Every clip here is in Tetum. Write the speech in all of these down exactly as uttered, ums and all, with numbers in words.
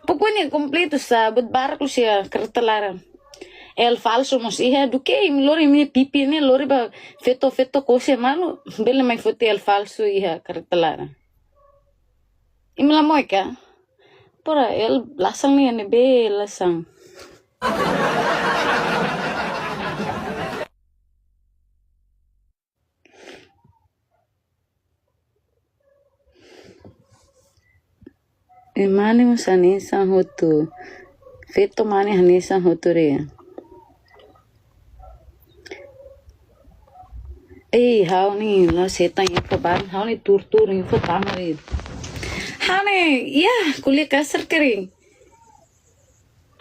Pokoknya kompletu sa, buat barak loos iha kareta laran. El falsu mós iha, duké imi lori imi-nia pipi ne'e lori ba feto-feto kose malu, bele mai foti el falsu iha kareta laran. Imi la moe ka? Pora el lasan ne'e ne'ebé lasan. E mane mós hanesan hotu. Feto mane hanesan hotu de'it. Ei, ha'u ne'e la seta info barak, ha'u ne'e tuur-tuur info tama de'it. Ha'u ne'e, ya, ko'alia kasar kering.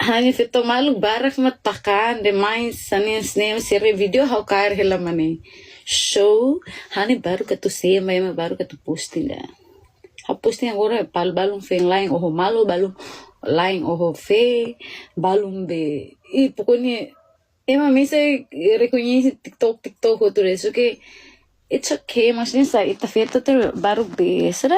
Ha'u-nia feto maluk barak mak takan demais, hanesan ne'e sira-nia vídeo ha'u kaer hela mane. So, ha'u ne'e baru atu sema, ema baru atu posting ida. Ha'u posting agora pal balun feen laen oho malu, balun laen oho feen, balun be. Ih, pokoknya ema mesak rekoñese TikTok, TikTok hotu de'it. Só ke it's okay, maksudnya sa ita feto atu baru be sira.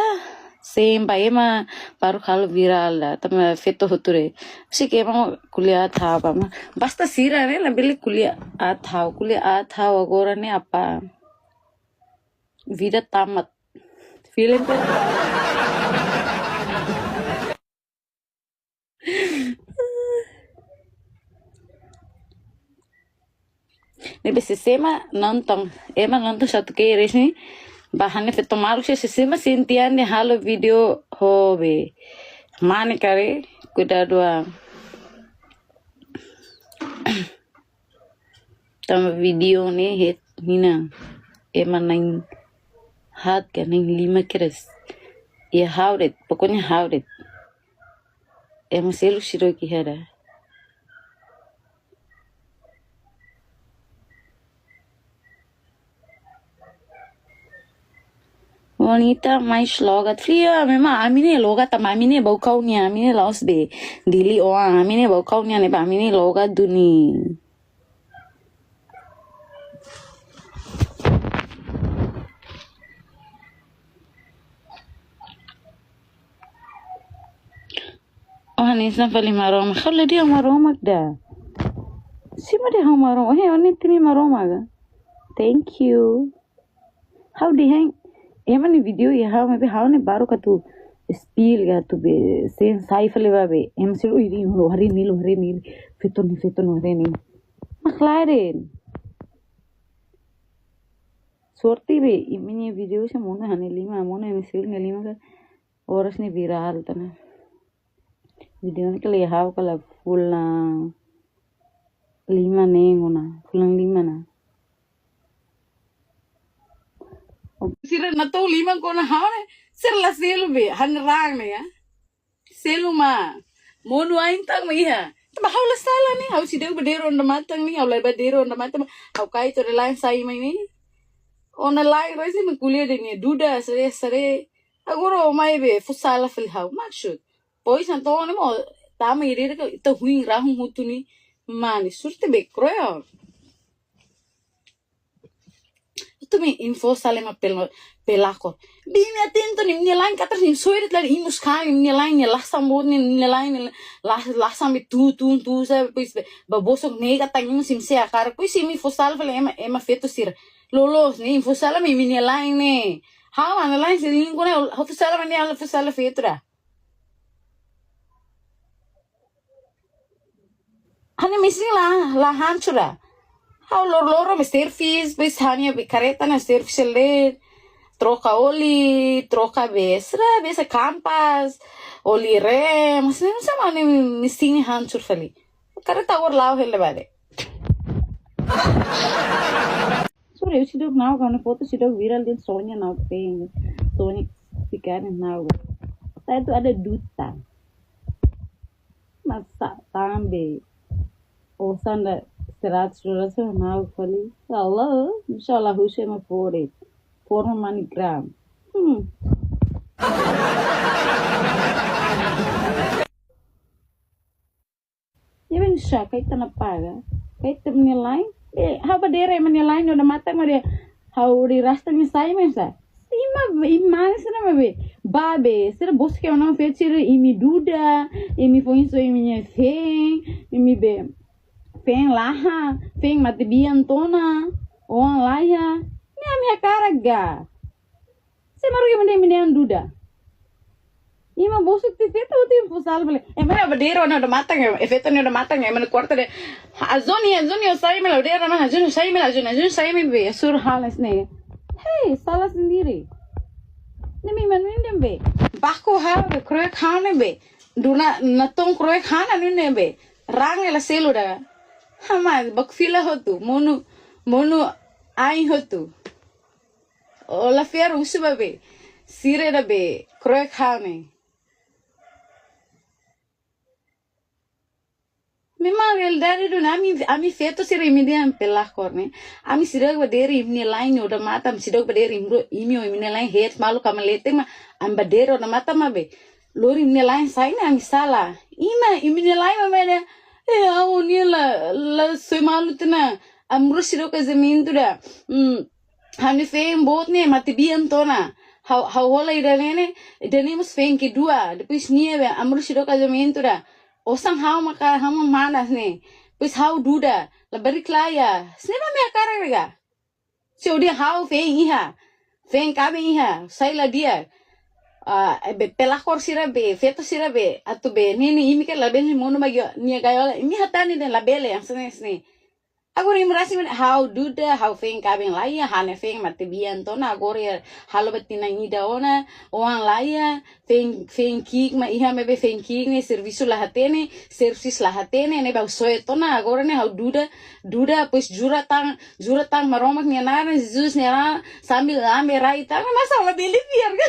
Sema ema baru halo viral ida, tanba feto hotu de'it. Só ke ema ko'alia aat ha'u ba mak. Basta sira ne'e labele ko'alia aat ha'u, ko'alia aat ha'u agora ne'e apa? Vida tamat. Film pe. Ne'ebé sira ema nonton, ema nonton satu kali sini. Ba ha'u-nia feto maluk sira, sira ema sentian de halo vídeo ho be. Mane karik, kuidadu a. Tanba vídeo ne'e het mina ema na'in haat ka na'in lima kedas. Ya ha'u de'it, pokoknya ha'u de'it. Ema seluk sira ke hera. Bonita, mais logat. Flia, memang ami ne'e logat, tanba ami ne'e bau kau nia, ami ne'e la'ós be. Dili oan, ami ne'e bau kau nia, ne'ebé ami ne'e logat duni. Oh, hanesan fali Maromak. Ha'u la dehan Maromak ida. Sé mak dehan ha'u Maromak? Oh, he, oh, ne'e imi Maromak ka? Thank you. Ha'u dehan, ema nia vídeo iha ha'u, maibé ha'u ne'e baru atu spill ka atu be, sen sai fali ba be. Ema sira, ui, ui, lo haree ne'e, lo haree ne'e. Feto ne'e, feto ne'e, haree ne'e. Mak lae de'it. Sorte be, imi-nia vídeo sei monu ha'u-nia liman, monu ema sira-nia liman ka. Oras ne'e viral tiha ona. Vídeo ne'e kala ha'u kala fulan lima ne'e ona, fulan lima ona. Sira natoon liman kona ha'u ne'e, sira la selu be, han rang ne'e ya. Selu mak, monu ain tan mak iha. Tanba ha'u la sala ne'e, ha'u seidauk bá dere ona matan ne'e, ha'u la bá dere ona matan, ha'u kaer to'o laen sai mai ne'e. Ona laen resi mak ko'alia de'it nia duda, sare, sare. Agora ó mai be, fó sala fali ha'u, maksud. Pois entaun ne'e mós, tama ida-idak ita huin rahun hotu ne'e, mane, sorte be, cruel. Atu imi fó sala ema pela, pelakor. Be imi atenta ne'e, imi-nia laen katak imi soe de'it la imus kan, imi-nia laen ne'e lasan boot ne'e, imi-nia laen ne'e la, lasan be tu, tu, tu, sabe, pois be, ba bosok nega tang imus imi sei hakarak, pois imi fó sala fali ema, ema feto sira. Loloos ne'e, imi fó sala imi-nia laen ne'e. Ha'u-nia laen sei lingku ne'e, ha'u fó sala imi-nia, ha'u fó sala feto ida. Ha'u-nia mesin la, la hancur ida. Ha'u loroloron mak servis, pois ha'u-nia be kareta ne'e servis hela de'it. Troka oli, troka be sira, be sira kampas, oli rem, mesin sama ha'u-nia mesin hancur fali. Kareta agora la'o hela ba de'it. Sorry, eu seidauk na'ok, ha'u-nia foto seidauk viral dehan Sonia na'ok peng. Sonia ficar na'ok. Saya tu ada duta. Masa tambe. Osan ida seratus dolar sa na'ok fali. Ya Allah, insya Allah husu ema fó de'it. Forma MoneyGram. Hmm. Ya ben sha, kaita na paga. Kaita nia laen. Eh, ha'u bá dere ema nia laen, odamatan mak dehan ha'u ri rasta nia sai men sa. Ima, ima sira ne'ebé, bá be, sira bosu ke ona feto sira, imi duda, imi foin soe imi-nia feen, imi be, feen laha, feen matebian tiha ona, oan laiha, ne'e ami hakarak ka? Sé mak haruka imi-nia, imi-nia an duda? Ima bosu tiha feto tiha fusal bele. Ema ne'e bá dehan ona odamatan, e feto ne'e odamatan, ema ne'e kuarta dehan, "Azoni, Azoni, ó sai mai lá." Ó dehan ona, "Azoni, sai mai lá, Azoni, Azoni, sai mai be, sur halas ne'e." Hei, salah sendiri. Ne'e imi manu inde be. Baku ha'u be, kroik ha'u ne'e be. Duna natong kroik ha'u ne'e be. Rang ela selu da. Hama, baku fila hotu, monu, monu ain hotu. Ó la fiar husu ba be. Sira ida be, kroik ha'u ne'e. Memang realidade duni ami, ami feto sira imi dehan pelakor ne'e. Ami seidauk bá dehan imi-nia la'en odamatan, seidauk bá dehan imi ro-, imi ho imi-nia la'en het malu kama leten mak, ami bá dehan odamatan mak be. Lori imi-nia la'en sai ne'e ami salah. Ina, imi-nia la'en mak be dehan, eh, ha'u-nia la, la soe malu tiha ona. Ami rua seidauk kazamentu ida. Hmm. Ha'u-nia feen boot ne'e matebian tiha ona. Ha'u, ha'u hola ida-ne'e ne'e, ida-ne'e mós feen kedua. Depois nia be, ami rua seidauk kazamentu ida. Osan ha'u maka, ha'u mak manas ne'e. Depois ha'u duda, labarik laiha. Sé mak ami hakarak ka? Se ó dehan ha'u feen iha, feen kaben iha, sai la di'ak. Ah, be pelakor sira be, feto sira be, atu be, ne'e ne'e imi ke labele monu ba nia gaiola, imi hatán dehan labele, hanesan ne'e. Agora imi rasik mak dehan ha'u duda, ha'u feen kaben laiha, ha'u-nia feen matebian tiha ona, agora ha'u halo ba tinan ida ona, oan laiha, feen, feen ki'ik mak iha, maibé feen ki'ik ne'e servisu la hatene, servisu la hatene, ne'ebé ha'u soe tiha ona, agora ne'e ha'u duda, duda, depois jura tan, jura tan Maromak nia naran, Jesus nia naran, sambil lambe rai tan, masa ha'u labele fiar ka?